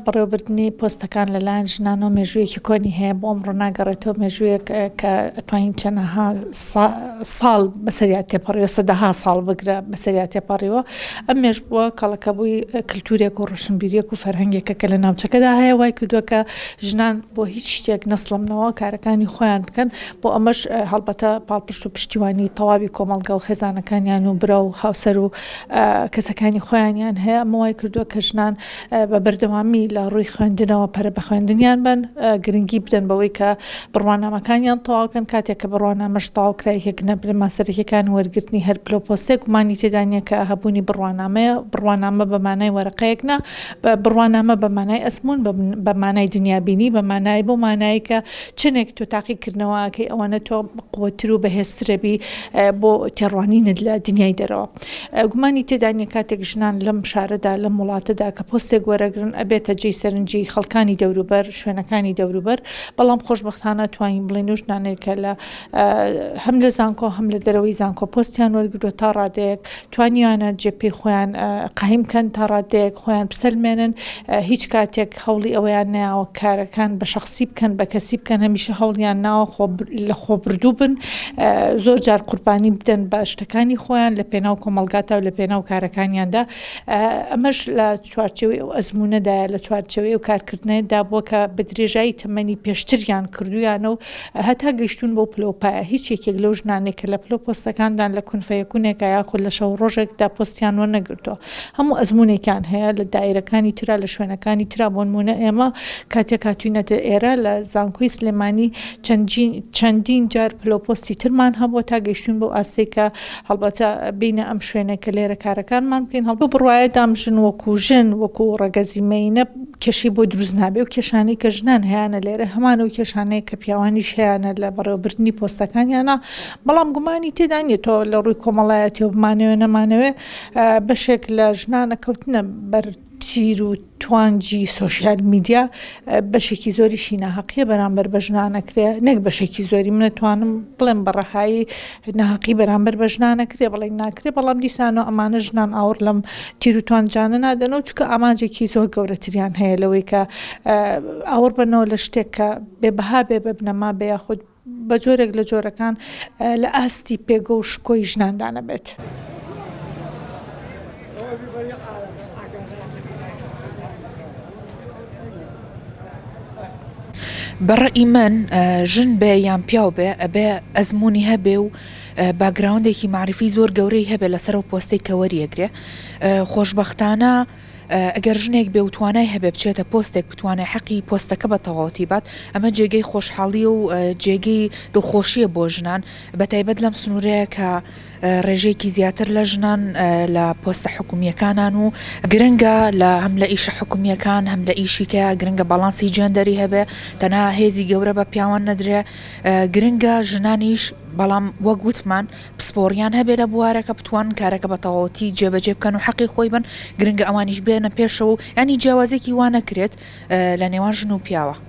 بەڕێوەبردنی پۆستەکان لەلایەن ژنانەوە مێژوویەکی کۆنی هەیە، بۆ ئەمڕۆ ناگەڕێتەوە، مێژوویەک کە ئەتوانین چەنەها ساڵ بەسەریا تێپەڕیوە، سەدەها ساڵ بگرە بەسەریا تێپەڕیوە. ئەم مێژووە کەڵەکەبووی کلتورێک و ڕۆشنبیریەک و فەرهەنگێکە کە لە ناوچەکەدا هەیە، وای کردووە کە ژنان بۆ هیچ شتێک نەسڵەمنەوە کارەکانی خۆیان بکەن، بۆ ئەمەش هەڵبەتە پاڵپشت و پشتیوانی تەواوی کۆمەڵگا و خێزانەکانیان و برا و هاوسەر و کەسەکانی خۆیانیان هەیە، ئەمە وای کردووە کە ژنان بە بەردەوامی لە ڕووی خوێندنەوە پەرە بە خوێندنیان بەن، گرنگی بدەن بەوەی کە بڕوانامەکانیان تەواو کەن، کاتێک کە بڕوانامەش تەواو کرا یەکێک لە بنەما سەرەکیەکانی وەرگرتنی هەر پلە و پۆستێک گومانی تێدا نییە کە هەبوونی بڕوانامەیە، بڕوانامە بە مانای وەرەقەیەک نا، بڕوانامە بە مانای ئەزموون، بە مانای دنیابینی، بە مانای بەو مانایەی کە چەندێک تۆ تاقیکردنەوە ئەکەی ئەوەنە تۆ بەقوەتر و بەهێزترەبی بۆ تێڕوانینت لە دنیای دەرەوە. گومانی تێدا نیە کاتێک ژنان لەم شارەدا لەم وڵاتەدا کە پۆستێک وەرەگرن ئەبێتە جێی سەرنجی خەڵکانی دەوروبەر شوێنەکانی دەوروبەر بەڵام خۆشبەختانە توانین بڵێین ئەو ژنانەی کە لە هەم لە زانکۆ هەم لە دەرەوەی زانکۆ پۆستیان وەرگرتووە تا ڕادەیەک توانیویانە جێ پێی خۆیان قایم کەن تا ڕادەیەک خۆیان بسەلمێنن هیچ کاتێک هەوڵی ئەوەیان نەیاوە کارەکان بە شەخسی بکەن بە کەسی بکەن هەمیشە هەوڵیان ناوە خۆ لە خۆبردوو بن زۆر جار قوربانی بدەن بە شتەکانی خۆیان لە پێناو کۆمەڵگاتا و لە پێناو کارەکانیاندا ئەمەش لە چوارچێوەی ئەو ئەزموونەدایە لە چوارچێوەی ئەو کارکردنەدا بووە کە بە درێژایی تەمەنی پێشتریان کردوویانە و هەتا گەیشتوون بەو پلە و پایە. هیچ یەکێک لەو ژنانەی کە لە پلە و پۆستەکاندان لە کون فەیەکونێکا یاخود لە شەو ڕۆژێکدا پۆستیان وەرنەگرتووە. هەموو ئەزموونێکیان هەیە لە دایرەکانی ترا لە شوێنەکانی ترا بۆنموونە ئێمە کاتێک هاتووینەتە ئێرە لە زانکۆی سلێمانی چەندین جار پلە و پۆستی ترمان هەبووە تا گەیشتووین بەو ئاستەی کە هەڵبەتە بێینە ئەم شوێنە کە لێرە کارەکانمان بکەین. لەو بڕوایەدام ژن وەکو ژن وەکو ڕەگەزی مێینە کێشەی بۆ دروست نابێ و کێشانەی کە ژنان هەیانە لێرە هەمان ئەو کێشانەیە کە پیاوانیش هەیانە لە بەڕێوەبردنی پۆستەکانیانا، بەڵام گومانی تێدا نییە تۆ لە ڕووی کۆمەڵایەتیەوە بمانەوێ نەمانەوێ بەشێک لە ژنان ئەکەوتنە بەر تیر و توانجی سۆشیال میدیا بەشێکی زۆریشی ناهەقیە بەرامبەر بە ژنان ئەکرێ نەک بەشێکی زۆری من ئەتوانم بڵێم بە ڕەهایی ناهەقی بەرامبەر بە ژنان ئەکرێ بەڵێ ناکرێ بەڵام دیسانەوە ئەمانە ژنان ئاوڕ لەم تیر و توانجانە نادەنەوە چونکە ئامانجێکی زۆر گەورەتریان هەیە لەوەی کە ئاوڕ بەنەوە لە شتێک کە بێ بەها بێ بە بنەما بێ یاخود بە جۆرێک لە جۆرەکان لە ئاستی پێگە و شکۆی ژناندا نەبێت. بە ڕەئی من ژن بێ یان پیاو بێ ئەبێ ئەزموونی هەبێ و background ێکی مەعریفی زۆر گەورەی هەبێ لەسەر ئەو پۆستەی کە وەریەگرێ خۆشبەختانە ئەگەر ژنێک بێ و توانای هەبێ بچێتە پۆستێک بتوانێ حەقی پۆستەکە بە تەواوەتی بات ئەمە جێگەی خۆشحاڵیە و جێگەی دڵخۆشیە بۆ ژنان بە تایبەت لەم سنوورەیە کە ڕێژەیەکی زیاتر لە ژنان لە پۆستە حکومییەکانان و گرنگە لە هەم لە ئیشە حکومییەکان هەم لە ئیشی کە گرنگە باڵانسی جێندەری هەبێ تەنها هێزی گەورە بە پیاوان نەدرێ گرنگە ژنانیش بەڵام وەک وتمان پسپۆڕیان هەبێ لە بوارەکە بتوانن کارەکە بە تەواوەتی جێبەجێ بکەن و حەقی خۆی بن گرنگە ئەوانیش بێنە پێشەوە و ینی جیاوازێکی وا نەکرێت لە نێوان ژن و پیاوە.